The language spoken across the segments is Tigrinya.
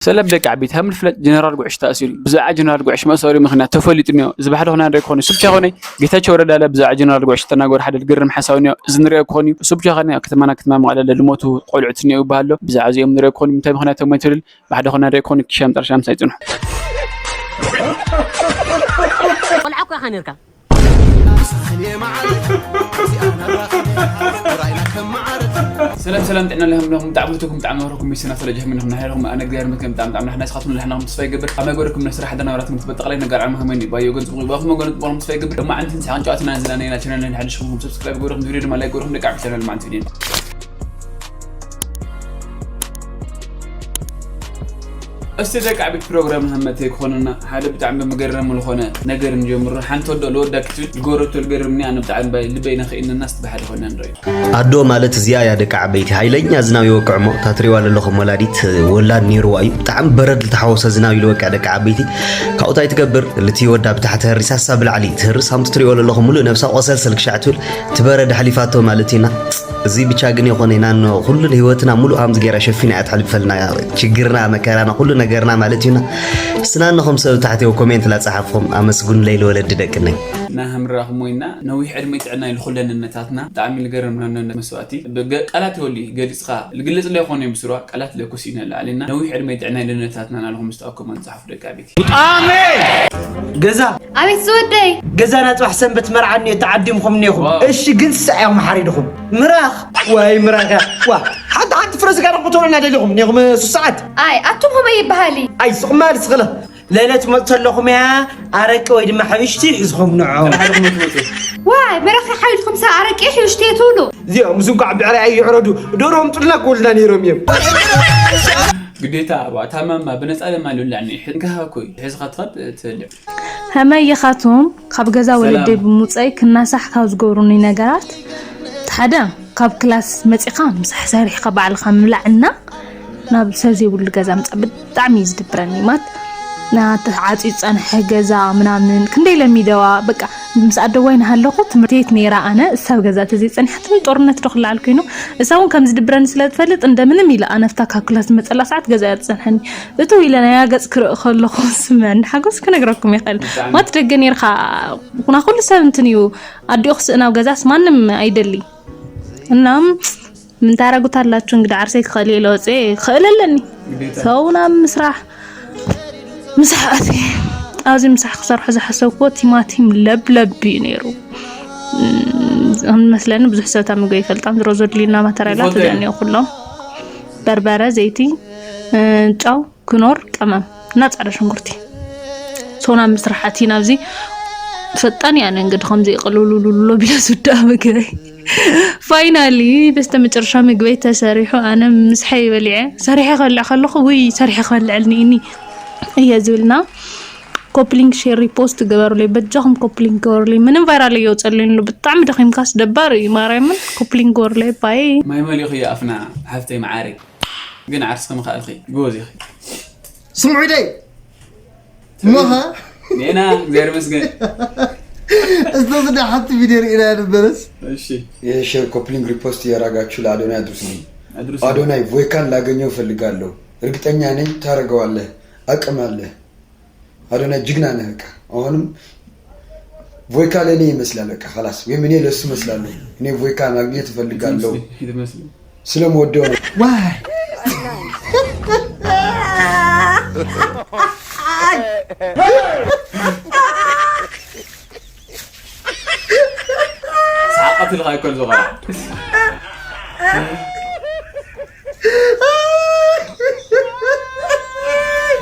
ሰለብ ደቂ ዓቢት ሃም ልፍለጥ ጀነራል ጉዕሽ ተኣሲሩ። ብዛዕባ ጀነራል ጉዕሽ መእሰሪ ምኽንያት ተፈሊጡ እኒኦ። እዚ ባሕዲ ኾነ ደይ ክኾኑ ስብ ቻኾነ ጌታቸው ረዳ ለ ብዛዕባ ጀነራል ጉዕሽ ተናገሩ ሓደ ልግርም ሓሳዊ እኒኦ። እዚ ንሪኦ ክኾኑ ስብ ቻኾነ ኣብ ከተማና ከተማ መቐለ ልሞቱ ቆልዑት እኒኦ ይበሃሎ። ብዛዕባ እዚኦም ንሪኦ ክኾኑ እንታይ ምኽንያት ተሞይቱ ልል ባሕዲ ኾነ ደይ ክኾኑ ኪሻም ጠርሻም ሳይጽንሑ። ቆልዓ እኮ ኢኻ ነርካ። ሰላም ሰላም ጥዕና ለኩም ብጣዕሚ ብትኩም ብጣዕሚ መረኩም ሚስና ተለጀህ ምንኹም ናሄርኩም ኣነ እግዚኣብሔር ይመስገን ብጣዕሚ ብጣዕሚ ንሕና ስኻትኩም ንሕናኹም ተስፋ ይገብር ኣብ መገርኩም ንስራሕ ደናብራትኩም ትበጠቕላይ ነጋር ዓመ ሃመኒ ባዮ ገንጽ ብቑ ባኹም ገንጽ ብቑም ተስፋ ይገብር ድማ ዓንትን ሰሓን ጨዋትና ዘለና ኢና ቸነል ንሓድሽኩም ሰብስክራይብ ገርኩም ቪድዮ ድማ ላይክ ገርኩም ደቂ ዓቢ ቸነል ማንት ቪድዮ እስቲ ደቂ ዓቢ ፕሮግራም ሃመተ ክኾንና ሓደ ብጣዕሚ ብምገረም ዝኾነ ነገር ንጀምሮ ሓንቲ ወዶ ለወዳ ክትብል ዝገበረቶ ዝገርምኒ ኣነ ብጣዕሚ ባይ ልበይ ነኽእንና ስትበሃል ዝኾነ ንረዩ ኣዶ ማለት እዚኣ እያ ደቂ ዓበይቲ። ሃይለኛ ዝናብ ይወቅዕ እሞ እታ ትሪእዋ ዘለኹም ወላዲት ወላድ ነይርዋ እዩ። ብጣዕሚ በረድ ዝተሓወሰ ዝናብ ኢሉ ወቅዕ ደቂ ዓበይቲ። ካብኡ ታይ ትገብር ልቲ ወዳ ብታሕቲ ህሪሳ እሳ ብላዕሊ ትህርስ። ከምቲ ትሪእዎ ዘለኹም ሙሉእ ነብሳ ቆሰልሰል ክሻዕ ትብል ትበረድ ኣሕሊፋቶ ማለት እዩና። እዚ ብቻ ግን የኾነ ኢና እኖ ኩሉ ህይወትና ሙሉእ ከምዚ ገይራ ሸፊና እያ ትሕልፈልና ችግርና መከራና ኩሉ ነገርና ማለት እዩና። ስናንኹም ሰብ ታሕቲ ኮሜንት ላፀሓፍኹም ኣመስጉን ለይል ወለዲ ደቅነይ። ናህምራኹም ወይና ነዊሕ ዕድመ ጥዕና ኢሉ ኩለን እነታትና ብጣዕሚ ልገርም ነነ መስዋእቲ ቃላት ይወሉ ገሊፅካ ልግልፅ ለይኮነ ምስሯ ቃላት ለኩሲነ ለዓልና ነዊሕ ዕድመ ጥዕና ኢሉ እነታትና ናልኹም ምስተኣኩም ኣንፃሓፉ ደቂ ኣቤት ኣሜን። ገዛ ኣቤት ዝወደይ ገዛና ፅባሕ ሰንበት መርዓ እኒኦ ተዓዲምኩም እኒኹም። እሺ ግን ስሳዕ እዮም ሓሪድኹም ምራኽ ወይ ምራኽ እያ። ዋ ሓንቲ ሓንቲ ፍረ ስጋ ረኽቡ ትብሉና ደሊኹም እኒኹም ሱሳዓት። ኣይ ኣቱም ከመይ ይበሃል እዩ? ኣይ ስቕ ማል ስኽለ ለይለ ትመፁ ተለኹም እያ ኣረቂ ወይ ድማ ሕብሽቲ ሒዝኹም ንዖ። ዋይ ምራኽ ሓሪድኩም ሰብ ኣረቂ ሕብሽቲ እየ ትብሉ? እዚኦም ምስ እንኳዕ ብዕራይ ኣይዕረዱ ደርሆ ኣምጡልና ክብሉና ነይሮም እዮም። ግዴታ ዋ ታማማ ብነፃ ለማ ልብላዕ ኒ ሕንካሃ ኮይ ሕዝኻ ትኸድ ትልዕ ሀመይ ኢኻቱም ካብ ገዛ ወለደይ ብምውፀይ ክናሳሕ ካብ ዝገብሩኒ ነገራት ሓደ ካብ ክላስ መፂኻ ምሳሕ ሰሪሕካ ባዕልኻ ምብላዕ እና ናብ ሰብ ዘይብሉ ገዛ ምፃ ብጣዕሚ እዩ ዝድብረኒ ማት ናተ ዓፂ ዝፀንሐ ገዛ ምናምን ክንደይ ለሚደዋ በቃ ምስ ኣደዋይ ናሃለኹ ትምህርት ቤት ነይራ ኣነ እሳብ ገዛ ተዘይፀኒሓትኒ ጦርነት ዶ ክለዓል ኮይኑ እሳ እውን ከም ዝድብረኒ ስለ ዝፈልጥ እንደምንም ኢለ ኣነፍታ ካብ ክላስ ዝመፀላ ሰዓት ገዛ እያ ትፀንሐኒ እትው ኢለ ናያ ገፅ ክርኢ ከለኹ ስምዕኒ ሓጎስ ክነግረኩም ይኽእል ማት ደገ ነይርካ ኩና ኩሉ ሰብ እንትን እዩ ኣዲኡ ክስእን ኣብ ገዛስ ማንም ኣይደሊ እና ምንታይ ረጉት ኣላችሁ እንግዲህ ዓርሰይ ክኽእል ኢለ ወፅኤ ክኽእል ኣለኒ ሰው ናብ ምስራሕ ምሳሕ ኣትየ ኣብዚ ምሳሕ ክሰርሖ ዝሓሰብክዎ ቲማቲም ለብለብ እዩ ነይሩ መስለኒ ብዙሕ ሰብ እታ ምግቢ ይፈልጣን ዝሮ ዘድልዩና ማተርያላት እዚኣ እኒኦ ኩሎም በርበረ ዘይቲ ጨው ክኖር ቀመም እና ፃዕዳ ሽንኩርቲ ሶና ምስራሕ ኣትይና ኣብዚ ፈጣን እያ ነንግዲ ከምዚ ይቕልውልውልውሎ ቢለ ዝውዳእ ምግበይ ፋይናሊ በስተ መጨረሻ ምግበይ ተሰሪሑ ኣነ ምስሐይ በሊዐ ሰሪሐ ከልዕ ከለኹ ውይ ሰሪሐ ከልዕልኒ እኒ እየ ዝብልና ኮፕሊንግ ሼር ሪፖስት ግበሩለይ በጃኹም ኮፕሊንግ ግበሩለይ ምንም ቫይራል እየውፀለይሉ ብጣዕሚ ደኺምካስ ደባር እዩ ማርያምን ኮፕሊንግ ግበሩለይ ባይ ማይ መሊኹ እዩ ኣፍና ሓፍተይ መዓረይ ግን ዓርሲ ከምኸኣልኺ ጎበዝ ኢኺ ስምዑ ደይ እሞኸ ኔና እግዚኣብሔር ይመስገን እዝቶ ዝዳ ሓንቲ ቪድዮ ርኢና ነበረስ እሺ የሸር ኮፕሊንግ ሪፖስት እያራጋችሁ ለአዶናይ አድርሱልኝ አድርሱ አዶናይ ቮይካን ላገኘው እፈልጋለሁ እርግጠኛ ነኝ ታረገዋለህ አቅም አለህ አዶናይ ጅግና ነህ በቃ አሁንም ቮይካ ለእኔ ይመስላል በቃ خلاص ወይም እኔ ለሱ እመስላለሁ እኔ ቮይካ ማግኘት እፈልጋለሁ ስለምወደው ነው ዋይ ሳቀትልካ ይኮን ዝኾነ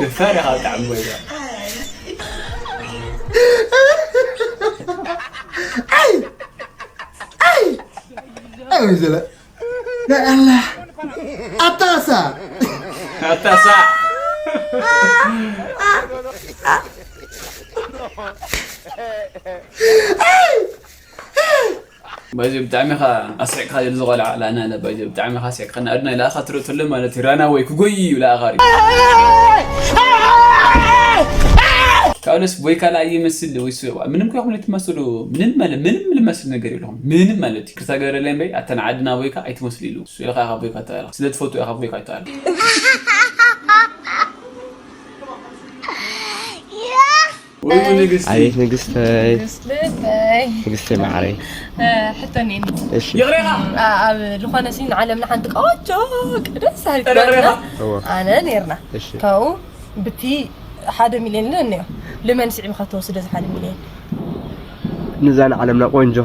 ደፋር ኢኻ ብጣዕሚ ጎይታ ኣይ ዘለ ናይ ኣላ ኣታ ሳዕ ኣታ ሳዕ በዚ ብጣዕሚ ኢኻ ኣስሒቕካ ዝቆልዓ ላና ለ በዚ ብጣዕሚ ኢኻ ኣስሒቕካ ንኣድናይ ለኣኻ ትርኢ ተሎ ማለት እዩ ራና ወይ ክጎይ እዩ ለኣኻ ሪ ካልስ ወይ ካልኣ ይመስል ወይ ምንም ከይኹም ትመስሉ ምንም ማለት ምንም ልመስል ነገር የለኹም ምንም ማለት ይቅርታ ገረለይ እምበይ ኣተን ዓድና ወይካ ኣይትመስሉ ኢሉ እሱ ኢኻ ካብ ወይካ ተባልካ ስለ ትፈቱ ኢኻ ወይካ ይተባል ወይ ንግስቲ። ኣቤት ንግስተይ ንግስቲ ልበይ ንግስተይ ማዕረይ ሕቶ እኒአኒ እሺ ይቕሬኻ ኣብ ዝኾነ ሲ ንዓለምና ሓንቲ ቆጆ ቅደስ ይቕሬኻ እዎ ኣነ ነርና እሺ ካብኡ ብቲ ሓደ ሚልዮን ለ እኒኦ ልመን ስዒብካ ትወስዶ እዚ ሓደ ሚልዮን ንዛ ንዓለምና ቆንጆ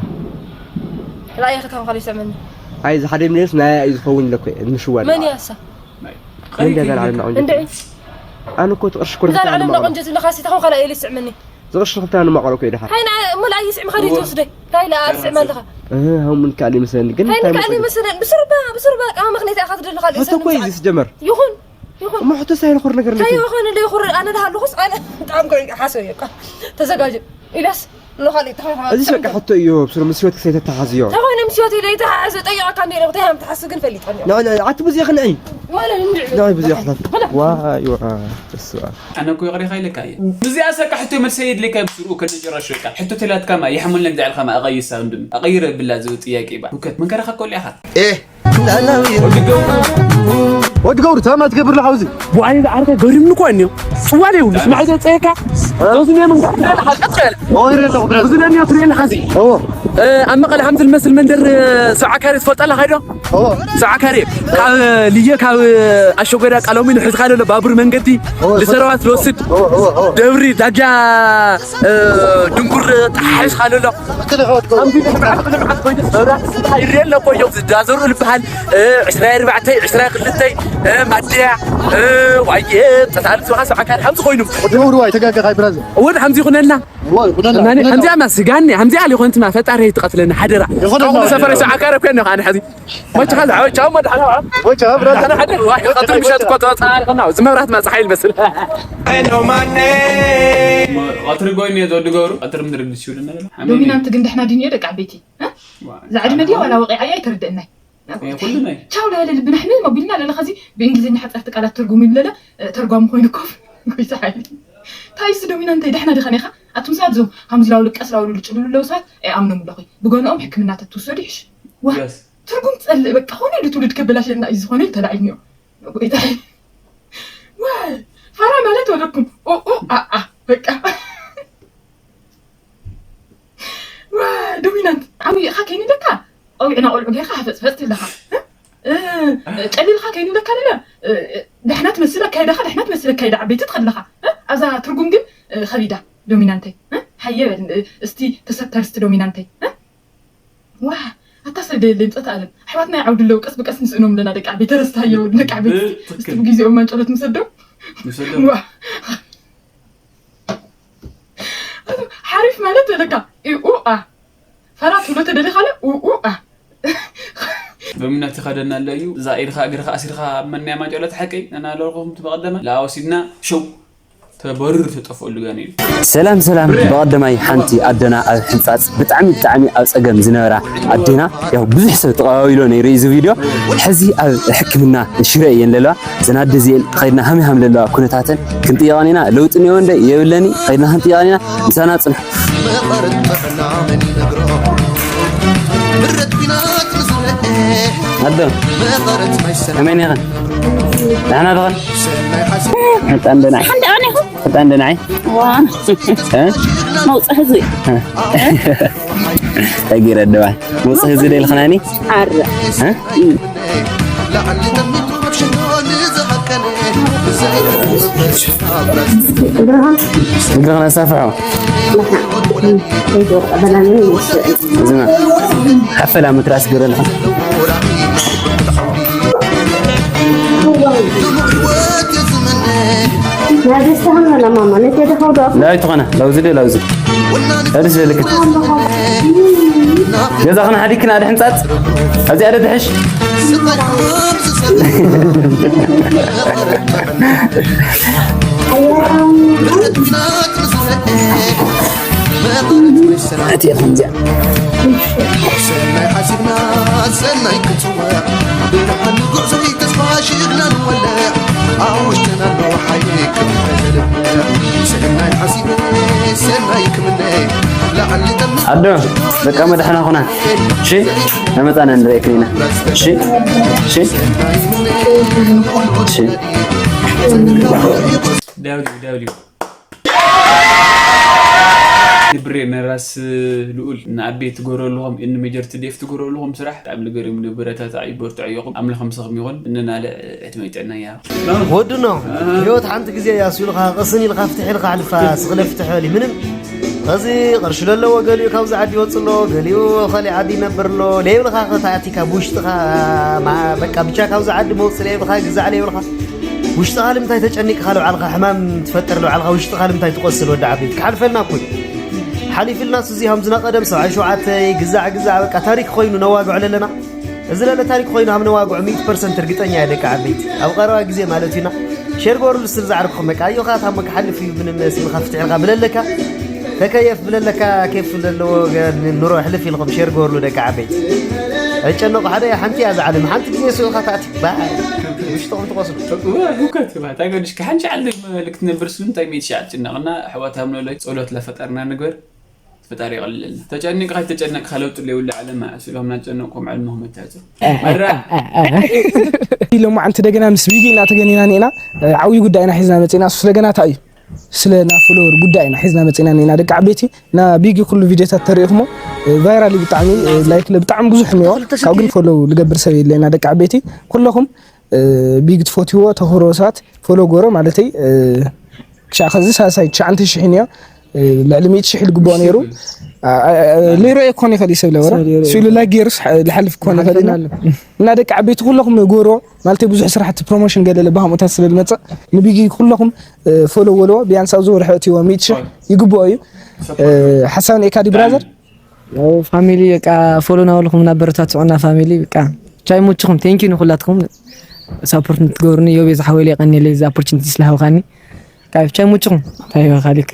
ራእየ ከተም ካለ ይስዕመኒ ኣይ እዚ ሓደ ሚልዮንስ ናይ እዩ ዝኸውን ኢለ እኮ ምሽዋል መን እያ እሳ መንዲ እዛ ንዓለምና ቆንጆ እንድዒ ኣነ እኮ ትቕርሽ እዛ ንዓለምና ኩርታ ቆንጆ ዝለካ ሲ ተኾን ካልኣ ኢለ ይስዕመኒ ዝቕርሽ ክልተ ንማቐሎ እኮ ይድሓር ሃይና እሞ ለኣይ ይስዕም ኻዲ ትወስደ እንታይ ለኣ ትስዕም ኣለኻ እህ ሃው ምን ካሊ መሰለኒ ግን ሃይኒ እንታይ ካልእ መሰለኒ መሰለን ብስሩባ ብስሩባ ቃ ምኽንያት ኢኻ ትደልኻ ሕቶ እኮ እዩ እዚ ዝጀመር ይኹን ይኹን እሞ ሕቶ ሳይል ኹር ነገር እንታይ ነቲ ይኾን እንደ ይኹር ኣነ ደሃለኹስ ኣነ ብጣዕሚ ኮ ሓሰብ እየካ ተዘጋጀ ኢላስ ንኻሊ እዚ በቃ ሕቶ እዩ ብስሩ ምስ ህይወት ክሰይ ተተሓዝዮ ተኾይነ ምስ ህይወት ኢለ ይተሓሓዘ ጠይቐካ እንደ ኢለ እንታይ ሃም ትሓስብ ግን ፈሊጠ እኒኦ ንዓይ ኣቲ ብዙ ይኽንዒ ማለት እንድዒ ንዓይ ብዙ ይሕታት ዋይ ዋ ተስዋ ኣነ እኮ ይቕሬኻ ኢለካ እየ እዚኣ ሰቃ ሕቶ መልሰ የድልካ ብስርኡ ከነጨረሽ በቃ ሕቶ ተላትካማ ይሓመልና ግዛዕልካማ ኣቐይሳ እንድም ኣቐይረ ብላ ዝብል ጥያቄ ባ ውከት መንከረኻ ኮሊኣኻ ወዲ ገብሩ ወዲ ገብሩ ታማ ትገብር ለካ ኣብዚ ቡኣይ ዝዓርከ ገሪምኒ እኮ እኒዮ ጽዋል ይብሉ ስማዕ ዘፀየካ እዚ ናይ መንግስቲ ሓቀት ያለ እዚ ናይ ትሪኤል ሓዚ ኣብ መቐለ ሓምዚ ልመስል መንደር ሰብዓ ካሬ ትፈልጣ ኣለኻ ዶ ሰብዓ ካሬ ካብ ልየ ካብ ኣሸጎዳ ቃሎሚ ንሕዝካ ዘሎ ባቡር መንገዲ ንሰረዋት ዝወስድ ደብሪ ዳጃ ድንጉር ተሓሒዝካ ዘሎ ይረአ ኣሎ እኮ እዮም ዝዳዘሩ ዝበሃል ዕስራ ኣርባዕተ ዕስራ ክልተ ማድያ ዋየ ጠታሊ ዝባኻ ሰዓካል ሓምዚ ኮይኑ ወዲ ገብሩ ዋይ ተጋገኻ ብራዘር ወድ ሓምዚ ይኹነልና ዋይ ኩነና ከምዚኣ ማስጋኒ ከምዚኣ ሊኾንትማ ፈጣሪ ትቐትለና ሓደራ ይኹነና ሰፈረ ሰዓካረ ኮይነ ኻነ ሓዚ ወጭኻ ዝሓወቻ እሞ ድሓና ወጭ ብራዘር ድሓና ሓደር ዋይ ቀትሪ ምሸት እኮ ተወፃእና እዚ መብራት ማፀሓይ ይመስል ቀትሪ ጎይኒ እየ ዘወዲ ገብሩ ቀትሪ ምድሪ ድስ ይብልና ዶሚናንት ግን ደሕና ድንዮ ደቂ ዓበይቲ ዛዕድመ ድዮ ዋላ ወቂዓያ ኣይተረድእናይ ኩሉ ናይ ቻው ለበለ ልብና ሕምም ኣቢልና ለለ ኸዚ ብእንግሊዝኛ ሓፀርቲ ቃላት ትርጉም ይብለለ ተርጓሚ ኮይኑ ኮፍ ጎይታ ሓይሊ ታይስ ዶሚናንተይ ደሕና ዲኻ ኔኻ ኣቱም ሰባት እዞም ሃምዚ ላውሉ ቀስ ላውሉ ልጭልሉ ኣለዉ ሰባት ኣይኣምኖም ኣለኹ ብገንኦም ሕክምና ተትውሰዱ ይሕሽ ዋ ትርጉም ትጸልእ በቃ ኾነ ኢሉ ትውልድ ከበላሸና እዩ ዝኾነ ኢሉ ተላዒልኒኦ ጎይታ ሓይሊ ዋ ፋራ ማለት ወለኩም ኡ ኡ ኣ ኣ በቃ ዋ ዶሚናንት ዓብይኻ ከይንደካ ኣውዕና ቆልዑ ጌርካ ሃፈፅፈፅ ትብለኻ ቀሊልካ ከይንደካ ለለ ደሕና ትመስል ኣካይዳኻ ደሕና ትመስል ኣካይዳ ዓበይቲ ትኸድለኻ ኣብዛ ትርጉም ግን ከቢዳ ዶሚናንተይ ሓየ በል እስቲ ተሰተርስቲ ዶሚናንተይ ዋ ኣታ ሰብ ደየለይ ምፀት ኣለም ኣሕዋትና ይዓውዱ ኣለዉ ቀስ ብቀስ ንስእኖም ኣለና ደቂ ዓበይቲ ረስታዮ ደቂ ዓበይቲ እስቲ ብግዜኦም ማንጨሎት ንሰዶም ዋ ሓሪፍ ማለት በለካ ኡኣ ፈራ ትብሎ ተደሊኻለ ኡኡኣ በምነት ይኸደና ኣሎ እዩ እዛ ኢድኻ እግርኻ ኣሲርካ መናያ ማጨሎ ተሓቀይ ነናለርኹም ትበቐደመ ለኣወሲድና ሸው ተበርር ተጠፍኦሉ ጋን እዩ ሰላም ሰላም ብቐደማይ ሓንቲ ኣደና ኣብ ሕንፃፅ ብጣዕሚ ብጣዕሚ ኣብ ፀገም ዝነበራ ኣዴና ያው ብዙሕ ሰብ ተቐባቢሎ ነይሩ እዩ እዚ ቪድዮ ሕዚ ኣብ ሕክምና ሽረ እየን ዘለዋ እዘን ኣደ እዚአን ኸይድና ሃመይ ሃም ዘለዋ ኩነታተን ክንጥየቐን ኢና ለውጢ እኒኦ እንደ የብለኒ ኸይድና ክንጥየቐን ኢና ምሳና ፅንሑ ኣዶ ከመይ ኔኸን ደሕና ዶኸን ሕጣን ደናይ ሕጣን ደናይ መውፅእ ህዝቢ ተጊረ ደባ መውፅእ ህዝቢ ደልኽናኒ ኣረ እግርኽን ኣሳፍሖ ዝማ ሓፈላ ምትራስ ግረልኻ ዳዊት ትኾነ ለውዚ ዶ ለውዚ ርስ ልክት ገዛኽና ሓዲግክና ኣድሕንፃፅ ኣብዚኣ ዶ ትሕሽ ኣዶ በቃ መድሕና ኹና እሺ ነመፃና ንርእየክን ኢና እሺ እሺ እሺ ደብሊው ደብሊው ብሬ ነራስ ልኡል ንኣቤ ትገረልኹም እን መጀር ትዴፍ ትገረልኹም ስራሕ ብጣዕሚ ልገርም ንብረታት ኣይበርትዑ ይኹም ኣምላኽ ምሳኹም ይኹን እንናለ ዕድመ ይጥዕና ያ ወዱ ነው ህይወት ሓንቲ ግዜ እያ ሲሉካ ቅስን ኢልካ ፍትሕ ኢልካ ኣሕልፋ ስኽለ ፍትሕ በሊ ምንም ከዚ ቅርሺ ለለዎ ገሊኡ ካብዚ ዓዲ ይወፅእ ኣሎ ገሊኡ ኸሊእ ዓዲ ይነብር ኣሎ ለይብልካ ከተኣቲካ ብውሽጥኻ በቃ ብቻ ካብዚ ዓዲ መውፅእ ለይብልካ ግዛዕ ለይብልካ ውሽጥኻ ልምንታይ ተጨኒቅኻ ልባዕልኻ ሕማም ትፈጥር ልባዕልኻ ውሽጥኻ ልምንታይ ትቆስል ወዲ ዓበይቲ ክሓልፈልና እኮ እዩ ሓሊፍልና ስዚ ሃምዝና ቀደም ሰብዓይ ሸውዓተይ ግዛዕ ግዛዕ በቃ ታሪክ ኮይኑ ነዋግዖ ለለና እዚ ለለ ታሪክ ኮይኑ ሃም ነዋግዖ ሚእቲ ፐርሰንት እርግጠኛ እየ ደቂ ዓበይቲ ኣብ ቀረባ ግዜ ማለት እዩና ሸር ገበርሉ ስል ዝዓርኩኹም በቃ ኣዮኻ ታሞ ክሓልፍ እዩ ምንም ስልኻ ፍትሕልካ ብለለካ ተከየፍ ብለለካ ኬፍ ዘለዎ ኑሮ ሕልፍ ኢልኩም ሸር ገበርሉ ደቂ ዓበይቲ ኣይጨነቁ ሓደ ሓንቲ እያ ዝዓለም ሓንቲ ግዜ ስልኻ ታእቲ ባይ ውሽጥኹም ትቆስሉ ህውከት ይባሃል እንታይ ገዲሽካ ሓንቲ ሻዓል ልክትነብር ስሉ እንታይ ሚእቲ ሻዓል ጭነቕና ኣሕዋት ሃምኖሎይ ፀሎት ለፈጠርና ንግበር ፈጣሪ ይቐልልና ተጨኒቕካ ኣይተጨነቕካ ለውጢ ለይብሉ ዓለም ስሎም ናጨነቕኩም ዕልምኹም ኣይታፅሩ መራ ሎማዓንቲ ደገና ምስ ቢጊ እናተገኒና ኒና ዓብዪ ጉዳይ ኢና ሒዝና መፂና እሱስ ደገና እንታይ እዩ ስለ ና ፎሎወር ጉዳይ ኢና ሒዝና መፂና ኒና ደቂ ዓበይቲ ና ቢጊ ኩሉ ቪዲዮታት ተሪኢኹሞ ቫይራል እዩ ብጣዕሚ ላይክ ብጣዕሚ ብዙሕ እኒኦ ካብ ግን ፎሎው ልገብር ሰብ የለ ኢና ደቂ ዓበይቲ ኩለኹም ቢግ ትፈትዎ ተኽብሮ ሰባት ፎሎ ጎሮ ማለተይ ክሻዕ ከዚ ሳሳይ ትሽዓንተ ሽሕ እኒኦ ልዕሊ ሚእቲ ሽሕ ልግብኦ ነይሩ ሌሮ እየ ክኾን ይኽእል እዩ ሰብ ለወራ ስሉ ላይክ ገይሩስ ልሓልፍ ክኾን ይኽእል ኢና እና ደቂ ዓበይቲ ኩለኹም ጎሮ ማለተይ ብዙሕ ስራሕቲ ፕሮሞሽን ገለ ለባሃምኡታት ስለ ዝመፅእ ንቢጊ ኩለኹም ፎሎ ወልዎ ቢያንስ ኣብዚ ወርሒ እትዎ ሚእቲ ሽሕ ይግብኦ እዩ ሓሳብ ንኤካ ዲ ብራዘር ፋሚሊ በቃ ፎሎ ናበልኩም እናበረታትዑና ፋሚሊ በቃ ቻይ ሙችኹም ቴንኪ ንኩላትኩም ሳፖርት ንትገብሩኒ ዮቤ ዝሓወለ የቀኒለይ እዚ ኦፖርቹኒቲ ስለሃውካኒ ቻይ ሙችኹም ታይ ካሊክ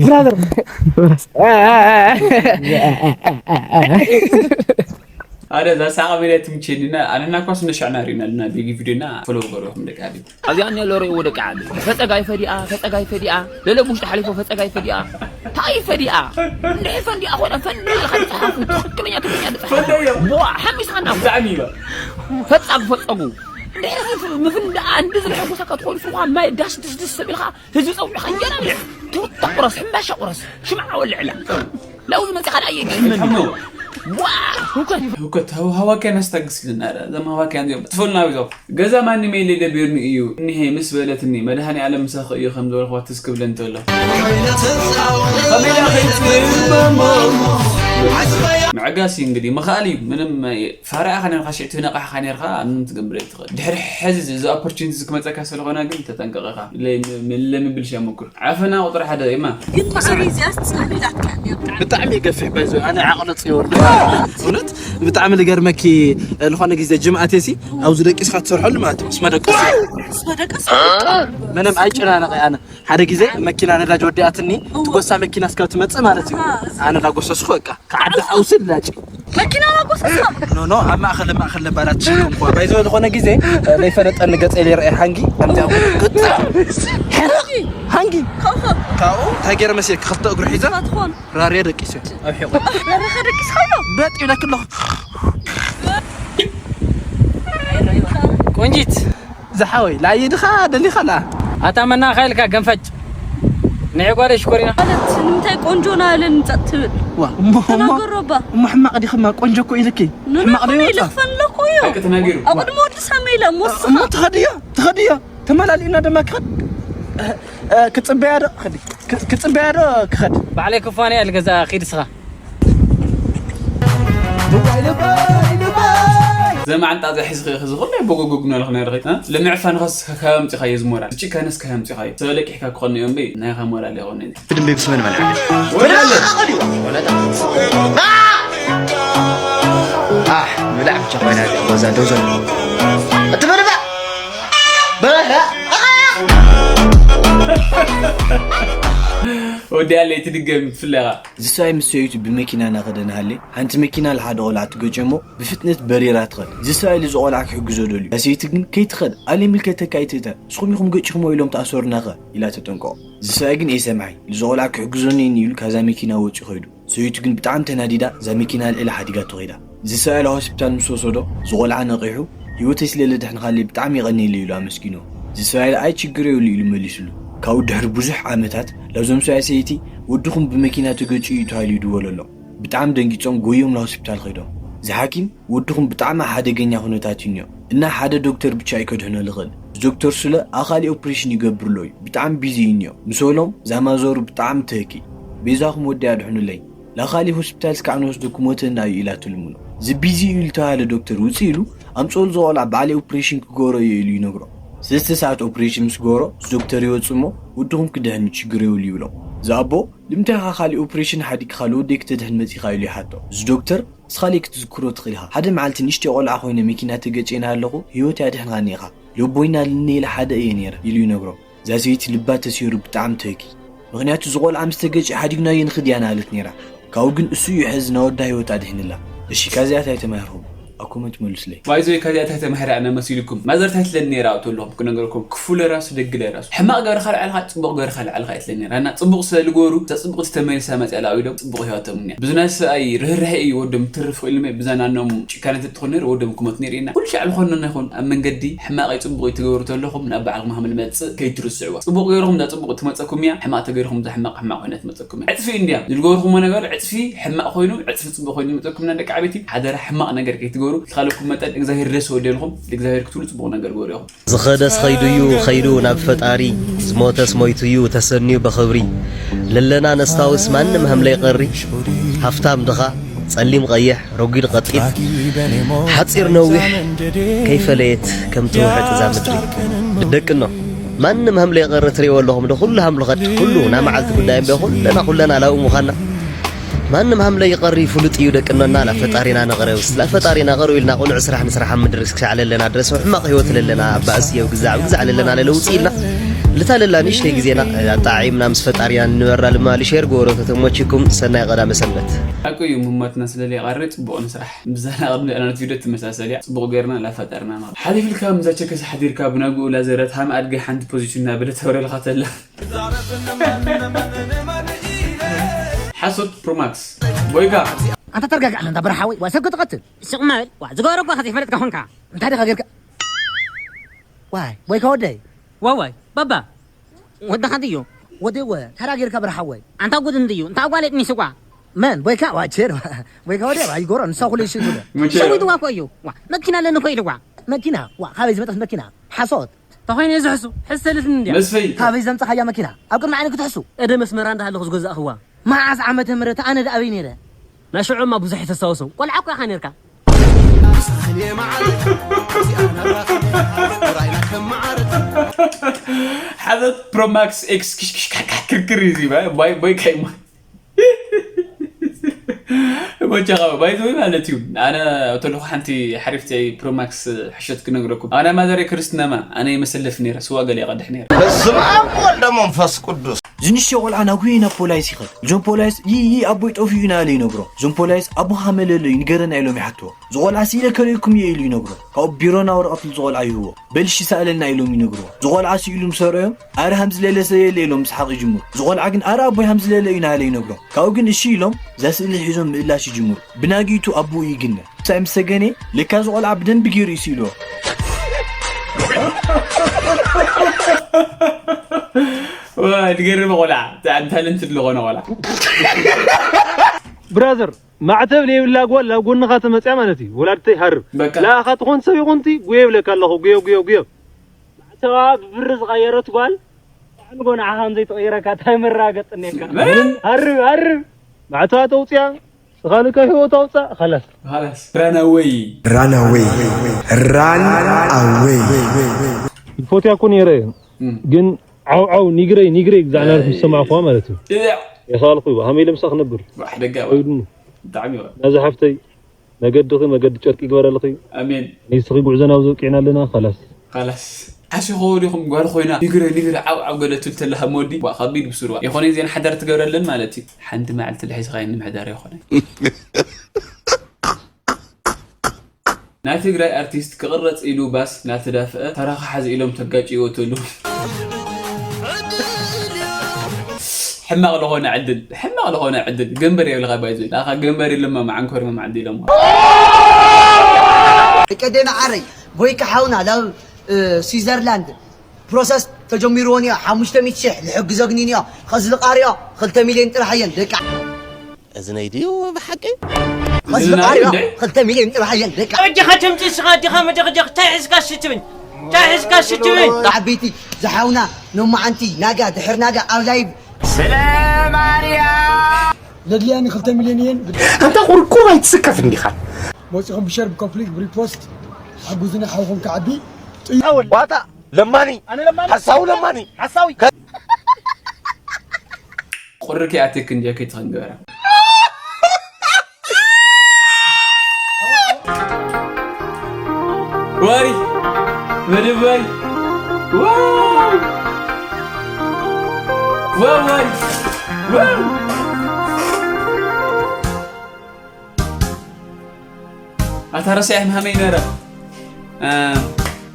ኣረ እዛ ሳቐ ሜዳ ትምቸኒና ኣነና ኳስ ነሻዕና ሪና ልና ቤጊ ቪዲዮና ፎሎ ገርኹም ደቂ ኣቢ ኣብዚኣ እኒኦ ሎሬ ወደ ቃል ፈጸጋይ ፈዲኣ ፈጸጋይ ፈዲኣ ለለ ውሽጢ ሓሊፎ ፈጸጋይ ፈዲኣ ታይ ፈዲኣ እንድሕ ፈንዲኣ ኮነ ፈንዲ ኢኻ ዝጸሓፉ ትኽክለኛ ትግርኛ ዝጸሓፉ ዋ ሓሚስኻና ብጣዕሚ እዩ ፈጻጉ ፈጸጉ እንድሕ ምፍንዳኣ እንዲ ዝልሐጉሳካ ትኾኑ ስኻ ማይ ዳስ ድስድስ ሰቢልካ ህዝቢ ጸዊዕኻ እንጀራ ብልዕ ትውታ ቁረስ ሕምባሻ ቁረስ ሽምዓ ወልዕላ ላው ዝመጽእ ካልኣየ ይሕመኒ ዋ ህውከት ህውከት ሃዋኪያን ኣስታግስ ኢልና ዘም ሃዋኪያን ዚኦም ትፈልና ቢዞም ገዛ ማንም የለ ደቢርኒ እዩ እኒሄ ምስ በለትኒ መድሃኒ ኣለም ምሳኺ እዩ ከም ዝበልኽዋ ትዝ ክብለ እንተሎ ከመይ ዳ ከይትብሎ ምዕጋስ እዩ እንግዲህ ምኽኣል እዩ ምንም ፋራ ኢኻ ነርካ ሽዕ ትነቃሕኻ ነርካ ኣንም ትገብር ትኽእል ድሕሪ ሕዚ እዚ ኦፖርቹኒቲ ክመፀካ ስለኾነ ግን ተጠንቀቐኻ ለምብል ሸምኩር ዓፈና ቁጥሪ ሓደ እማ ግን መዓር እዚኣስ ጽምኢላትካ እንዲያ ብጣዕሚ ብጣዕሚ ይገፍሕ በዚ ኣነ ዓቕሊ ጽዮር እውነት ብጣዕሚ ልገርመኪ ዝኾነ ግዜ ጅምኣት ሲ ኣብዚ ደቂስካ ትሰርሐሉ ማለት እዩ ስመ ደቀስ ስመ ደቀስ ምንም ኣይጨናነቐ ኣነ ሓደ ግዜ መኪና ነዳጅ ወዲኣትኒ ትጎሳ መኪና እስካብ ትመጽእ ማለት እዩ ኣነ ዳጎሰስኩ በቃ ክዓዲ ሓውሲ ላጭ መኪና ላጎሰስካ ኖ ኖ ኣብ ማእኸል ማእኸል ነባላት ሽኮንኳ ባይዘ ዝኾነ ግዜ ዘይፈለጠኒ ገፀ ሌርአ ሓንጊ ከምዚኣ ቅጥዕ ሓንጊ ካብኡ እንታይ ገይረ መሲለኪ ክልተ እግሩ ሒዘ ራርየ ደቂሰ ኣብ ሒቑ በጢ ኢለኪ ኣለኹ ቆንጂት ዝሓወይ ላየ ድኻ ደሊኻ ላ ኣታ መናኻ ኢልካ ገንፈጭ ንዒ ጓለ ሽኮሪና ማለት ንምንታይ ቆንጆ ናለን ጸጥ ትብል ዋ እሞ እሞ ተናገሮ ባ እሞ ሕማቕ ዲኽማ ቆንጆ እኮ ኢልኪ ሕማቕ ዶ ይወጣ ፈለኩ እዩ ተናገሩ ኣቅድሞ ወዲ ሳመ ኢለ እሞ እሞ ትኸድዮ ትኸድዮ ተመላሊእና ድማ ክኸድ ክጽበያ ዶ ክኸድ ክጽበያ ዶ ክኸድ ባዕለይ ክፋነ እያ ልገዛ ኺድ ስኻ ዘማዕንጣ ዘሒዝኺ ኢኺ ዝኹሉ ቦጎጎግ እናበልኺ ነርኺ። እ? ልምዕፋንኸስ ካበይ ኣምጺኻዮ እዚ ሞራል? እዚ ጭካነስ ካበይ ኣምጺኻዮ? ሰብ ለቂሕካ ክኾን እዩ እምበይ ናይኻ ሞራል ኣይኮነን። ብድምበይ ብስመን መልሓ። ወላለ። ኣሕ፣ ብላዕ ብቻ ኮይና እዛ ጎዛ ደው ዘሎ። እቲ በርዳ። በርዳ። ወዲያ ለይቲ ድገም ትፍለኻ። ዝሰይ ምስ ሰበይቱ ብመኪና እናኸደ እናሃለየ፣ ሓንቲ መኪና ንሓደ ቖልዓ ትገጭዮ እሞ፣ ብፍጥነት በሪራ ትኸድ። ዝሰይ ልዚ ቖልዓ ክሕግዞ ደልዩ። እታ ሰበይቲ ግን፣ ከይትኸድ፣ ኣለ ይምልከተካ ኣይትእተ፣ ንስኹም ኢኹም ገጪኹሞ ኢሎም ተኣሰሩናኸ? ኢላ ተጠንቅቖ። ዝሰይ ግን፣ እየ ሰምዓይ፣ ልዚ ቖልዓ ክሕግዞኒ እኒ ኢሉ ካብዛ መኪና ወጺኡ ኸይዱ። ሰበይቱ ግን ብጣዕሚ ተናዲዳ፣ እዛ መኪና ኣልዒላ ሓዲጋቶ ኸይዳ። ዝሰይ ናብ ሆስፒታል ምስ ወሰዶ፣ ዝቖልዓ ነቒሑ፣ ህይወተይ ስለ ለድሕንካለይ ብጣዕሚ የቐንየለይ ኢሉ ኣመስጊንዎ። ዝሰይ ኣይ ችግር የብሉ ኢሉ መሊሱሉ። ካብኡ ድሕሪ ብዙሕ ዓመታት ላዞም ሰብኣይ ሰይቲ ወድኹም ብመኪና ተገጭዩ እዩ ተባሂሉ ይድወለሎም። ብጣዕሚ ደንጊጾም ጎዮም ናብ ሆስፒታል ከይዶም። እዚ ሓኪም ወድኹም ብጣዕሚ ሓደገኛ ኩነታት እዩ እኒኦ እና ሓደ ዶክተር ብቻ እዩ ከድሕኖ ዝኽእል። እዚ ዶክተር ስለ ኣኻሊ ኦፕሬሽን ይገብርሎ እዩ፣ ብጣዕሚ ቢዚ እዩ እኒኦ ምስ በሎም ዛማዞሩ ብጣዕሚ ትህኪ፣ ቤዛኹም ወዲ ኣድሕኑለይ፣ ላኻሊ ሆስፒታል ስካዕ ንወስደኩም ወተና እዩ ኢላ ትልምኖ። እዚ ቢዚ እዩ ዝተባሃለ ዶክተር ውፅእ ኢሉ ኣምፅኦሉ ዝቆልዓ ባዕለይ ኦፕሬሽን ክገብሮ እየ ኢሉ ይነግሮ። ሰለስተ ሰዓት ኦፕሬሽን ምስ ገበሮ እዚ ዶክተር ይወፅእ እሞ ወድኹም ክድሕን ችግር የብሉ ይብሎ። እዚ ኣቦ ልምንታይ ኢኻ ካሊእ ኦፕሬሽን ሓዲግካ ካልእ ወደይ ክተድሕን መፂኻ ኢሉ ይሓቶ። እዚ ዶክተር ንስኻ ለይ ክትዝክሮ ትኽእል ኢኻ፣ ሓደ መዓልቲ ንእሽተይ ቆልዓ ኮይነ መኪና ተገጨ ኢለ ኣለኹ ህይወተይ ኣድሕንካኒ ኢኻ፣ ለቦይና ልነይለ ሓደ እየ ነይረ ኢሉ ይነግሮ። እዛ ሰበይቲ ልባ ተሰይሩ ብጣዕሚ ተኪ። ምኽንያቱ እዚ ቆልዓ ምስ ተገጨ ሓዲግናዮ ንኽድ እያ እናበለት ነይራ። ካብኡ ግን እሱ እዩ ሕዚ ናወዳ ህይወት ኣድሒንላ። እሺ ካብዚኣ ታይ ተማሂርኩም? ኣብ ኮመንት መልሱለይ። ባይዞይ ካብዚኣ ታይ ተማሂረ ኣነ መሲልኩም? ማዘር ታይ ትለኒ ነይራ ኣብቲ ኣለኹም ክነገርኩም ክፉለ ራሱ ደግለ ራሱ ሕማቕ ገርካ ልዓልካ ጽቡቕ ገርካ ልዓልካ እያ ትለኒ ነይራ እና ጽቡቕ ስለ ልገሩ እዛ ጽቡቕቲ ተመሊሳ መፅያ ላዊዶም ጽቡቕ ህይወቶም እኒያ ብዙ ናይ ሰብኣይ ርህራሄ እዩ ወዶም ትርፍ ኢልመ ብዛ ናኖም ጭካነ ተትኾን ነይሩ ወዶም ክሞት ነይሩ ኢና ኩሉ ሻዕ ዝኾነ ይኹን ኣብ መንገዲ ሕማቕ እዩ ጽቡቕ እዩ ትገብሩ ተለኹም ናብ ባዕልኩም ሃም ልመፅእ ከይትርስዕዋ ጽቡቕ ገይርኹም እዛ ጽቡቕ ትመፀኩም እያ ሕማቕ ተገይርኹም እዛ ሕማቕ ሕማቕ ኮይና ትመፀኩም እያ ዕፅፊ እንድያ ዝልገብርኩሞ ነገር ዕፅፊ ሕማቕ ኮይኑ ዕፅፊ ጽቡቕ ኮይኑ ይመፀኩም እና ደቂ ዓበይቲ ሓደራ ሕማቕ ነገር ከይትገብሩ ካልኩም መጠን እግዚኣብሔር ደስ ወደልኩም እግዚኣብሔር ክትብሉ ጽቡቕ ነገር ገሩ ኢኹም ዝኸደስ ኸይዱ እዩ ኸይዱ ናብ ፈጣሪ፣ ዝሞተስ ሞይቱ እዩ ተሰንዩ ብኽብሪ። ለለና ነስታውስ ማንም ሃም ለይቐሪ፣ ሃፍታም ድኻ፣ ጸሊም ቀይሕ፣ ረጒድ ቀጢን፣ ሓጺር ነዊሕ፣ ከይፈለየት ከም ትውሕጥ እዛ ምድሪ። ደቅኖ፣ ማንም ሃም ለይቐሪ ትርእይዎ ኣለኹም ዶ? ኩሉ ሃም ልኸድ፣ ኩሉ ናይ መዓልቲ ጉዳይ እምበ ኩለና ኩለና ላኡ ምዃንና። ማንም ሃም ለይቐሪ ፍሉጥ እዩ ደቅኖና ላፈጣሪና ንቕረብ ስላፈጣሪና ቅርብ ኢልና ቁኑዕ ስራሕ ንስራሕ ኣብ ምድሪ ክሳዕ ለለና ድረስ ሕማቕ ህይወት ለለና ባእሲ ኣብ ግዛዕ ኣብ ግዛዕ ለለና ለለውፅ ኢልና ልታ ለላ ንእሽተይ ግዜና ኣጣዒምና ምስ ፈጣሪና ንበራ ልማሊ ሼር ግበሮ ተተሞችኩም ሰናይ ቀዳመ ሰንበት ሓቂ እዩ ምሞትና ስለለይቐሪ ፅቡቕ ንስራሕ ብዛና ቅድሚ ኣናት ቪድዮ ትመሳሰል እያ ፅቡቕ ገርና ላፈጠርና ማለት ሓሊፍልካ ምዛ ቸከስ ሓዲርካ ብናግኡ ላዘረት ሃም ኣድገ ሓንቲ ፖዚሽን ናበለ ተወረልካ ተላ ሓሶት ፕሮማክስ ቦይካ ኣንታ ተረጋግዕ ኣንታ በረሓወይ ዋ ሰብ ክትቐትል ስቕ ማበል ዋ ዝገበረ እኳ ከዘይፈለጥካ ኾንካ እንታይ ደኻ ጌርካ ዋይ ቦይካ ወደይ ዋዋይ ባባ ወድኻ ድዩ ወደይ ወ ታራ ጌርካ በረሓወይ ኣንታ ጉድ እንድዩ እንታ ጓል የጥኒስዋ መን ቦይካ ዋ ቸር ቦይካ ወደይ ዋ ይጎሮ ንሳ ኩሉ ይሽግሩ ሰዊትዋ እኮ እዩ ዋ መኪና ኣለኒ እኮ ኢልዋ መኪና ዋ ካበይ ዝመጠት መኪና ሓሶት ተኾይነ እዩ ዝሕሱ ሕሰልትኒ እንድያ መስፈይ ካበይ ዘምፀኻያ መኪና ኣብ ቅድሚ ዓይኒ ክትሕሱ ቀደም ኣስመራ እንዳሃለኹ ዝገዛእኽዋ መዓስ ዓመተ ምህረት ኣነ ደኣበይ ነይረ ናይ ሽዑማ ብዙሕ የተሳወሰው ቆልዓ እኮ ኢኻ ነርካ ሓዘት ፕሮማክስ ኤክስ ክሽክሽ ካካ ክርክር እዩ ዚባ ባይ ባይ ካይማ ቦቻ ባይዘወይ ማለት እዩ ኣነ ተለኹ ሓንቲ ሓሪፍቲ ፕሮማክስ ሕሸት ክነግረኩም ኣነ ማዘር ክርስትናማ ኣነ የመሰለፍ ነረ ስዋ ገለ ይቐድሕ ነረ በስመ ኣብ ወልደ መንፈስ ቅዱስ ዝንሽዮ ቆልዓ ናጉየ ናብ ፖላይስ ይኸድ እዞም ፖላይስ ይይ ኣቦይ ጠፊኡ ኢና ኢለ ይነግሮ እዞም ፖላይስ ኣቦኻ መለለዩ ንገረና ኢሎም ይሓትዎ ዝቆልዓ ስኢለ ከርእየኩም እየ ኢሉ ይነግሮ ካብኡ ቢሮና ወረቐት ዝቆልዓ ይህቦ በልሺ ሰኣለልና ኢሎም ይነግርዎ ዝቆልዓ ስኢሉ ምሰርዮም ኣረ ሃምዝለለ ሰየለ ኢሎም ምስሓቕ ይጅምሩ ዝቆልዓ ግን ኣረ ኣቦይ ሃምዝለለ እዩ ናለ ይነግሮ ካብኡ ግን እሺ ኢሎም እዛ ስእሊ ሒዞም ምእላሽ ይጅምሩ ብናጊቱ ኣቦኡ ይግነ ምሳይ ምስ ሰገነ ለካ ዝቆልዓ ብደንቢ ገይሩ እዩ ስኢልዎ ድገርም ቆልዓ ብጣዕሚ ታለንትድ ዝኾነ ቆልዓ ብራዘር ማዕተብ ለይብላ ጓል ናብ ጎንኻ ተመፅያ ማለት እዩ ወላድተይ ሃርብ ለኣኻ ትኾን ሰብ ይኹንቲ ጉዮ ይብለካ ኣለኹ ጉዮ ጉዮ ጉዮ ማዕተባ ብብሪ ዝቐየረት ጓል ንጎ ንዓኻ ከምዘይትቕይረካ ታይ መራገፅ እኒካ ሃርብ ሃርብ ማዕተባ ተውፅያ ስኻልካ ህይወት ኣውፃእ ኻላስ ራናወይ ራናወይ ራን ኣወይ ይፎትያ እኮ ነይረ ግን ዓው ዓው ኒግረይ ኒግረይ ግዛዕ ናርት ምስ ሰማዕኹዋ ማለት እዩ የኻልኩ እዩ ሃመይ ለምሳ ክነብር ወይድኑ ናዚ ሓፍተይ መገድኺ መገዲ ጨርቂ ይግበረልኺ ኣሜን ንስኺ ጉዕዞ ናብ ዘብቂዕና ኣለና ኻላስ ኻላስ ዓሽ ኸወዲኹም ጓል ኮይና ኒግረ ኒግረ ዓው ዓው ገለ ትብል ተላ ሃብ መወዲ ዋ ከቢድ ብስሩዋ የኾነ ዜና ሓዳር ትገብረለን ማለት እዩ ሓንቲ መዓልቲ ልሒዝኻዮ ንምሕዳር የኾነ ናይ ትግራይ ኣርቲስት ክቕረፅ ኢሉ ባስ ናተዳፍአ ተራኻ ሓዚ ኢሎም ተጋጭ ይወተሉ ሕማቕ ዝኾነ ዕድል ሕማቕ ዝኾነ ዕድል ገንበር የብልኻ ባይዞ ናኻ ገንበር የለማ መዓንኮር መዓዲ ኢሎም ቀደና ዓረይ ጎይካ ሓውና ናብ ስዊዘርላንድ ፕሮሰስ ተጀሚርዎን እያ ሓሙሽተ ሚእቲ ሽሕ ዝሕግዘግኒን እያ። ኸዚ ልቓርዮ ክልተ ሚልዮን ጥራሕ እየን ደቂ። እዝነይ ድዩ ብሓቂ? ኸዚ ልቓርዮ ክልተ ሚልዮን ጥራሕ እየን ደቂ። ኣጆኻ ተምፅእ ስኻ ዲኻ መደኽደኽ እንታይ ሒዝካ ሽትብል እንታይ ሒዝካ ሽትብል። ዓበይቲ ዝሓውና ኖማዓንቲ ናጋ ድሕር ናጋ ኣብ ላይቭ። ስለ ማርያ ለድልያኒ ክልተ ሚልዮን እየን። ኣንታ ቁርቁር ኣይትስከፍ እንዲኻ። መፂኹም ብሸር ብኮምፕሊት ብሪፖስት ሓጉዝኒ ሓውኹም ክዓቢ። ዋጣ ለማኒ ኣነ ለማኒ ሓሳዊ ለማኒ ሓሳዊ። ቁሪ ከይኣትየክ እንድየ ከይትኸን ገበራ። ዋሪ መደብ ዋሪ። ዋው! ዋው ዋሪ። ዋው! ኣታ ረሲዐ ምሃመይ ነረ። እ፣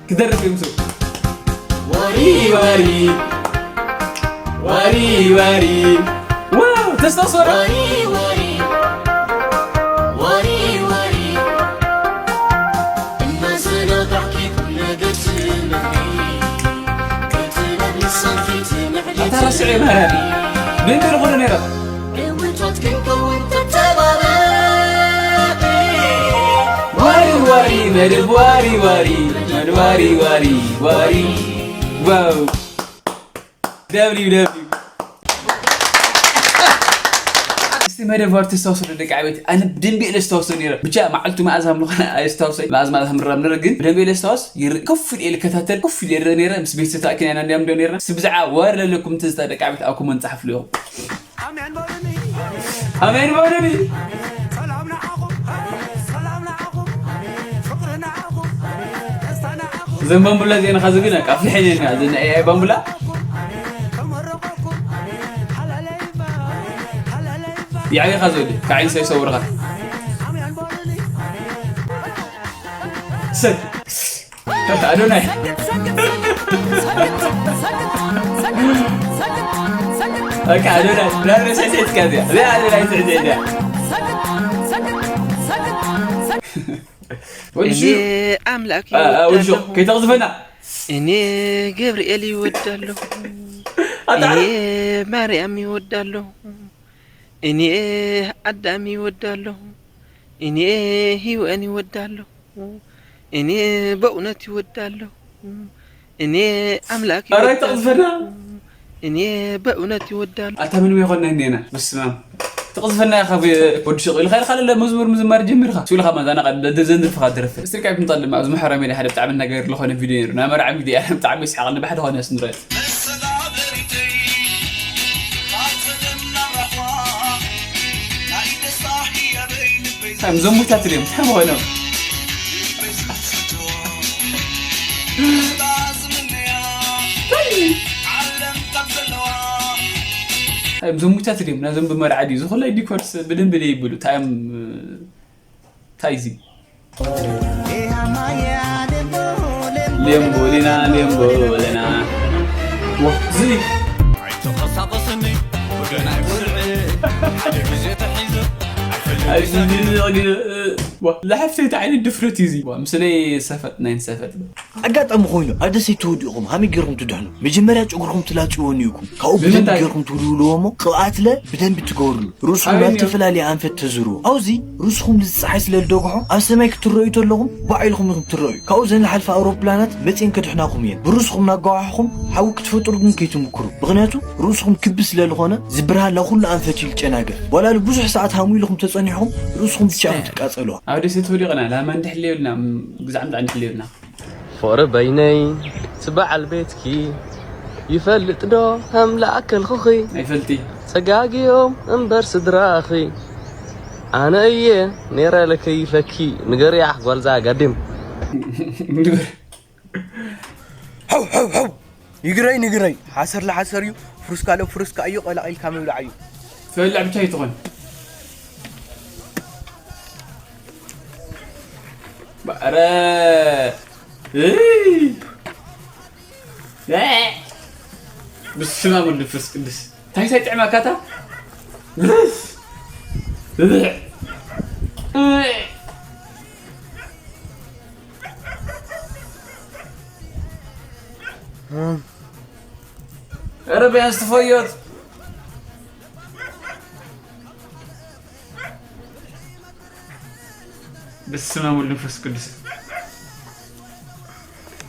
ክደርፍ እዩ ምስሉ። ዋሪ ዋሪ። ዋሪ ዋሪ። ዋው! ተስታውስ ወረ። ዋሪ ዋሪ። ዋሪ ዋሪ። እናዘናጋዕኪ ቁም ነገር ትምህሪ። ኣታ ረሲዐ ምሃመይ። ምን ትልኹሉ ነይረ? እውንታት ክንከውን ተተባበሪ። ዋሪ ዋሪ መደብ ዋሪ ዋሪ መደብ ዋሪ ዋሪ ዋሪ። ዋው። ደብሊው ደብሊው። እስቲ መደብ ዋሪ ተስታውሱ ዶ ደቂ ዓበይቲ? ኣነ ብደንቢ እየ ለስታውሶ ነይረ። ብቻ መዓልቱ መኣዝ ሃምልኾነ ኣየስታውሰይ። መኣዝ መኣዝ ሃምራም ነረ ግን ብደንቢ እየ ለስታውስ። ይር-፣ ከፍ ኢለ እየ ልከታተል፣ ከፍ ኢለ እየ ነይረ። ምስ ቤተሰብ ተኣኪና ኢና እንዲያም ዶ ነይርና። እስቲ ብዛዕባ ዋሪ ለለኩም ትዝታ ደቂ ዓበይቲ ኣብ ኮመንት ጸሓፉ ኢኹም። ኣሜን በሉኒ። እዘን ባምቡላ እዚአን ኻዚ ግን በቃ ኣፍልሐን እየን እዚአን ናይ ኤ ኣይ ባምቡላ። ይዓብኻ ዝወዲ፣ ካብ ዓይንሰ ይሰውርኻ። ሰድ። ኣዶናይ። በቃ ኣዶናይ፣ ብራር ስዕስዕትካ እዚኣ። እዚኣ ኣዶናይ ስዕስዕ እዚኣ። ወዲ እኔ ሹ-፣ ኣምላክ አ፣ አ፣ ወዲ ሹ፣ ይወዳለሁ። ከይተቕዝፈና። እኔ ገብርኤል ይወዳለሁ። ኣታ እኔ ማርያም ይወዳለሁ። እኔ ኣዳም ይወዳለሁ። እኔ ሂወን ይወዳለሁ። እኔ በእውነት ይወዳለሁ። እኔ ኣምላክ ኧረ ይወዳለሁ። ኣይተቕዝፈና። እኔ በእውነት ይወዳለሁ። ኣታ ምንም የኾንና እንዴና። በስመ ኣብ። ትቕዝፈና ኢኻ ብ-፣ ወዲ ሹቕ ኢልካ ኢልካ ለለ መዝሙር ምዝማር ጀሚርካ። ሱልኻ መዛና ቃል ደ-፣ ዘንድርፍኻ ደረፈ። እስቲ ካብ ምጣል ድማ ኣብዚ ማሕበራዊ ሚድያ ሓደ ብጣዕሚ ኣነጋጋሪ ዝኾነ ቪድዮ ነይሩ። ናይ መርዓ ቪድዮ እያ። ብጣዕሚ ይስሓቕ ንባሕዲ ኾነ ስንረ። እዞም ሙታት ድዮም? እንታይ ምኾኖም? እንታይ እዮም? እዞም ሙታት ድዮም? ናይዞም ብመርዓ ድዩ? ዝኹላይ ዲኮርስ ብደንቢ ደይብሉ። እንታይ እዮም? እንታይ እዚ? ሌምቦ ሌና፣ ሌምቦ ሌና። ዋ፣ እዚ ኣይተንቀሳቐስኒ፣ ወገናይ ብርዒ፣ ሓደ ግዜ ተሒዘ፣ ኣይፈልጥን። ኣይ፣ እዚ፣ እዚ፣ እዚ፣ ዋ፣ ላሕፍቲ እንታይ ዓይነት ድፍረት እዩ እዚ? ዋ፣ ምስለይ ሰፈጥ ናይ ሰፈጥ። ኣጋጣሚ ኮይኑ ኣብ ደሴት ተወዲእኹም ሃመይ ጌርኩም ትድሕኑ? መጀመርያ ጨጉርኩም ትላጭዎ እኒኡኩም፣ ካብኡ ብደንቢ ንምንታይ? ጌርኩም ትውልውልዎ እሞ ቅብኣት ለ ብደንቢ ትገብርሉ። ርእስኹም ኣበይ ናብ እኒኦ? ዝተፈላለየ ኣንፈት ተዝርዎ። ኣብዚ ርእስኹም ንፀሓይ ስለ ዝደግሖ ኣብ ሰማይ ክትረኣዩ ተለኹም ባዕ ኢልኩም ኢኹም ትረኣዩ። ካብኡ ዘን ዝሓልፋ ኣውሮፕላናት መፂኤን ከድሕናኹም እየን። ብርእስኹም እናጓሓሕኹም ሓዊ ክትፈጥሩ ግን ከይትምክሩ። ምኽንያቱ ርእስኹም ክቢ ስለ ዝኾነ እዚ ብርሃን ናብ ኩሉ ኣንፈት እዩ ዝጨናገፍ። ዋላ ብዙሕ ሰዓት ሃሙ ኢልኩም ተፀኒሕኹም ርእስኹም ብቻ ኢኹም ትቃፀልዋ። ኣብ ደሴት ወዲቕና ላማ እንድሕልየልና፣ ግዛዕ ምጣ እንድሕልየልና። ፍቕሪ በይነይ፣ እቲ በዓል ቤትኪ፣ ይፈልጥ ዶ ከም ለኣከልኹኺ? ኣይፈልጢ። ጸጋግዮም እምበር ስድራኺ፣ ኣነ እየ ነይረ ለከይፈኪ፣ ንገርያ ጓልዛ ጋዴም። ንገር። ሓው፣ ሓው፣ ሓው! ይግረይ፣ ንግረይ! ሓሰር ለሓሰር እዩ፣ ፍሩስካ ለፍሩስካ እዩ፣ ቀላቒልካ ምብላዕ እዩ። ትበልዕ ብቻ ኣይትኾን። ኧረ፣ እይ! በስመ ኣብ ወወልድ ወመንፈስ ቅዱስ። እንታይ እንታይ ጥዕመካታ? ኧረ ቢያንስ ትፈዮት። በስመ አብ ወወልድ ወመንፈስ ቅዱስ።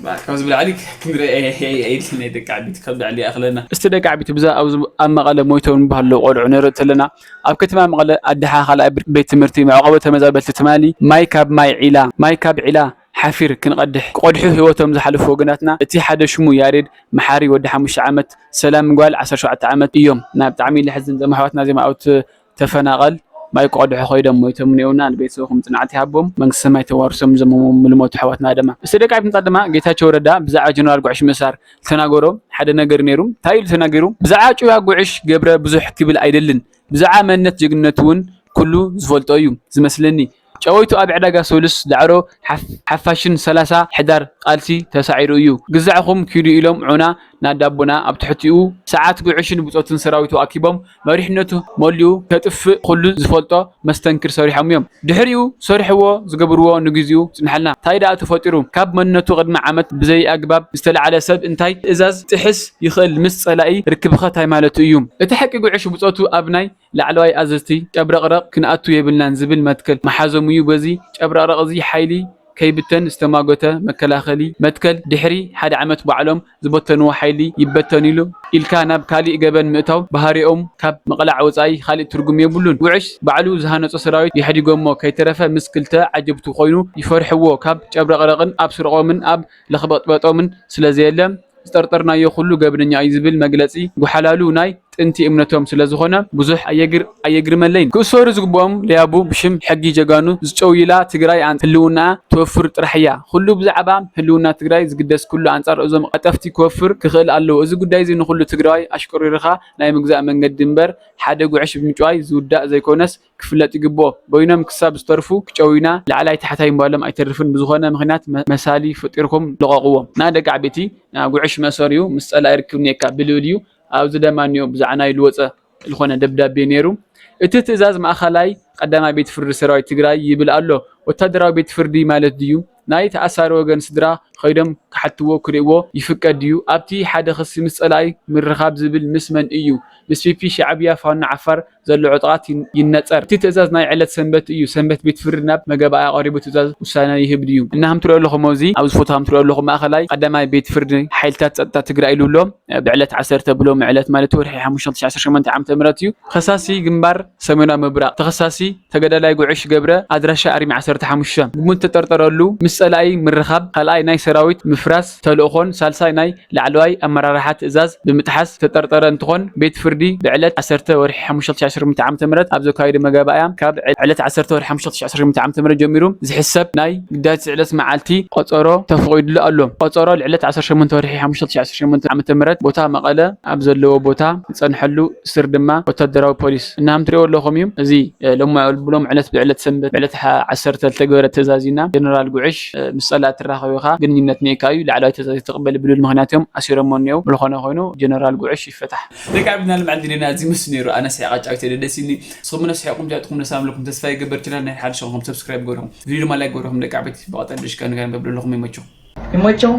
ባ-፣ ካብዚ ብላዕሊ ክንርኢ ኣይ-፣ ኣይ-፣ ኣይድልን፣ ናይ ደቂ ዓቢት ካብ ላዕሊ ይኣኽለና። እስቲ ደቂ ዓቢት ብዛ ኣብዚ ኣብ መቐለ ሞይቶም ዝበሃሉ ቆልዑ ንርኢ ተለና፣ ኣብ ከተማ መቐለ ኣድሓ ካልኣይ ብር-፣ ቤት ትምህርቲ መዕቆቢ ተመዛበልቲ ትማሊ ማይ ካብ ማይ ዒላ፣ ማይ ካብ ዒላ ሓፊር ክንቐድሕ ክቐድሑ ህይወቶም ዝሓለፉ ወገናትና፣ እቲ ሓደ ሽሙ ያሬድ መሓሪ ወዲ ሓሙሽተ ዓመት፣ ሰላም ጓል ዓሰርተ ሸውዓተ ዓመት እዮም። እና ብጣዕሚ ለሕዝን፣ ዘም ኣሕዋትና እዚኦም ኣብ ት-፣ ተፈናቐል ማይ ክቐድሑ ኮይዶም ሞይቶም እኒኦና። ንቤተሰቦም ጽንዓት ይሃቦም፣ መንግስቲ ሰማይ ተዋርሶም። ዘም ምልሞቱ ኣሕዋትና ድማ፣ እስቲ ደቂ ዓቢት ንጻ ድማ ጌታቸው ረዳ ብዛዕባ ጀነራል ጉዕሽ ምእሳር ዝተናገሮ ሓደ ነገር ነይሩ። እንታይ ኢሉ ተናጊሩ? ብዛዕባ ጭዋ ጉዕሽ ገብረ ብዙሕ ክብል ኣይደልን፣ ብዛዕባ መንነት ጅግንነቱ እውን ኩሉ ዝፈልጦ እዩ ዝመስለኒ። ጨወይቱ ኣብ ዕዳጋ ሶሉስ ዳዕሮ ሓፍ-፣ ሓፋሽን ሰላሳ ሕዳር ቃልሲ ተሳዒሩ እዩ። ግዛዕኹም ኪዱ ኢሎም ዑና ናዳቦና ኣብ ትሕቲኡ ሰዓት ጉዕሽን ብጾትን ሰራዊቱ ኣኪቦም መሪሕነቱ መሊኡ ከጥፍእ ኩሉ ዝፈልጦ መስተንክር ሰሪሖም እዮም። ድሕሪኡ ሰርሕዎ ዝገብርዎ ንግዚኡ ጽንሐልና። እንታይ ደኣ ተፈጢሩ? ካብ መንነቱ ቅድሚ ዓመት ብዘይ ኣግባብ ዝተላዕለ ሰብ እንታይ ትእዛዝ ጥሕስ ይኽእል? ምስ ጸላኢ ርክብኸ እንታይ ማለቱ እዩ? እቲ ሓቂ ጉዕሽ ብጾቱ ኣብ ናይ ላዕለዋይ ኣዘዝቲ ጨብረቕረቕ ክንኣቱ የብልናን ዝብል መትከል መሓዞም እዩ። በዚ ጨብረቕረቕ እዚ ሓይሊ ከይብተን ዝተማጎተ መከላኸሊ መትከል ድሕሪ ሓደ ዓመት ባዕሎም ዝበተንዎ ሓይሊ ይበተን ኢሉ ኢልካ ናብ ካሊእ ገበን ምእታው ባህሪኦም ካብ ምቕላዕ ወጻኢ ካሊእ ትርጉም የብሉን። ጉዕሽ ባዕሉ ዝሃነጾ ሰራዊት የሕዲጎሞ ከይተረፈ ምስ ክልተ ዓጀብቱ ኮይኑ ይፈርሕዎ። ካብ ጨብረቕረቕን ኣብ ስርቖምን ኣብ ለኽበጥበጦምን ስለ ዘየለ ዝጠርጠርናዮ ኩሉ ገበነኛ እዩ ዝብል መግለጺ ጉሓላሉ ናይ ጥንቲ እምነቶም ስለ ዝኾነ ብዙሕ ኣየግር-፣ ኣየግርመለይን። ክእሰሩ ዝግብኦም ለያቡ ብሽም ሕጊ ጀጋኑ ዝጨውይላ ትግራይ ኣን-፣ ህልውና ትወፍር ጥራሕ እያ። ኩሉ ብዛዕባ ህልውና ትግራይ ዝግደስ ኩሉ ኣንጻር እዞም ቀጠፍቲ ክወፍር ክኽእል ኣለዎ። እዚ ጉዳይ እዚ ንኹሉ ትግራዋይ ኣሽቁሪርኻ ናይ ምግዛእ መንገዲ እምበር ሓደ ጉዕሽ ብምጭዋይ ዝውዳእ ዘይኮነስ ክፍለጥ ይግብኦ። በይኖም ክሳብ ዝተርፉ ክጨውዩና ላዕላይ ታሕታይ ምባሎም ኣይተርፍን። ብዝኾነ ምኽንያት መ-፣ መሳሊ ፈጢርኩም ልቐቕዎ። ና ደቂ ዓበይቲ፣ ና ጉዕሽ መእሰሪኡ ምስ ጸላኢ ርክብ ኔካ ብልብል እዩ። ኣብዚ ደማ እኒኦ ብዛዕባ ናይ ልወፀ ዝኾነ ደብዳቤ ነይሩ። እቲ ትእዛዝ ማእኸላይ ቀዳማይ ቤት ፍርዲ ሰራዊት ትግራይ ይብል ኣሎ። ወታደራዊ ቤት ፍርዲ ማለት ድዩ? ናይ ተኣሳሪ ወገን ስድራ ኸይዶም ክሓትዎ ክርእይዎ ይፍቀድ ድዩ? ኣብቲ ሓደ ክሲ ምስ ጸላኢ ምርኻብ ዝብል ምስ መን እዩ? ምስ ፒፒ፣ ሻዕብያ፣ ፋኖ ዓፋር ዘሎ ዕጥቓት ይን-፣ ይነጸር። እቲ ትእዛዝ ናይ ዕለት ሰንበት እዩ። ሰንበት ቤት ፍርዲ ናብ መጋባእያ ቀሪቡ ትእዛዝ ውሳነ ይህብ ድዩ? እናሃም ትሪኦ ኣለኹም፣ ኣብዚ፣ ኣብዚ ፎቶ ሃም ትሪኦ ኣለኹም፣ ማእኸላይ ቀዳማይ ቤት ፍርዲ ሓይልታት ጸጥታ ትግራይ ኢሉ ኣሎ። ብዕለት ዓሰርተ ብሎም ዕለት ማለት ወርሒ ሓሙሽተ ክልተ ሺሕ ዓሰርተ ሸሞንተ ዓመተ ምህረት እዩ። ከሳሲ ግንባር ሰሜናዊ ምብራቕ። ተኸሳሲ ተጋዳላይ ጉዕሽ ገብረ ኣድራሻ ኣርሚ ዓሰርተ ሓሙሽተ። ግሙት ተጠርጠረሉ ምስ ጸላኢ ምርኻብ፣ ካልኣይ ናይ ሰራዊት ምፍራስ ተልእኾን ሳልሳይ ናይ ላዕለዋይ ኣመራርሓ ትእዛዝ ብምጥሓስ ተጠርጠረ እንትኾን ቤት ፍርዲ ብዕለት ዓሰርተ ወርሒ ሓሙሽተ ክልተ ሺሕ ዓሰርተ ሸሞንተ ዓመተ ምህረት ኣብ ዘካየዶ መጋባእያ ካብ ዕለት ዓሰርተ ወርሒ ሓሙሽተ ክልተ ሺሕ ዓሰርተ ሸሞንተ ዓመተ ምህረት ጀሚሩ ዝሕሰብ ናይ ግዳጅ ስዕለት መዓልቲ ቆጸሮ ተፈቒዱሉ ኣሎ። ቆጸሮ ልዕለት ዓሰርተ ሸሞንተ ወርሒ ሓሙሽተ ክልተ ሺሕ ዓሰርተ ሸሞንተ ዓመተ ምህረት ቦታ መቐለ ኣብ ዘለዎ ቦታ ዝጸንሐሉ ስር ድማ ወታደራዊ ፖሊስ እናሃም ትሪእዎ ኣለኹም እዩ። እዚ፣ እ፣ ሎማ ብሎም ዕለት ብዕለት ሰንበት ብዕለት ሓ-፣ ዓሰርተ ዝተገበረ ትእዛዝ ኢና። ጀነራል ጉዕሽ፣ እ፣ ምስ ጸላእቲ ትራኸብ ኢኻ፣ ግንኙነት ኔካ እዩ፣ ላዕለዋይ ትእዛዝ ተቕበል ብልብል ምኽንያት እዮም ኣሲሮሞ እኒአው። ብልኾነ ኮይኑ ጀነራል ጉዕሽ ይፈታሕ። ደቂ ዓብድና ልምዓት ቪድዮና እዚ ምስ ነይሩ ኣነ ስሒቕ ኣጫዊተ ደደሲኒ። ንስኹም ነስሒቕኩም ትያጥኩም ነሳምልኩም ተስፋ ይገብር። ችናል ናይ ሓደ ሸንኹም ሰብስክራይብ ገብርኹም ቪድዮ ድማ ላይክ ገብርኹም ደቂ ዓበይቲ ብቐጠል ድሽካ ንጋን በብለኹም ይመችኹም። ይመቸው።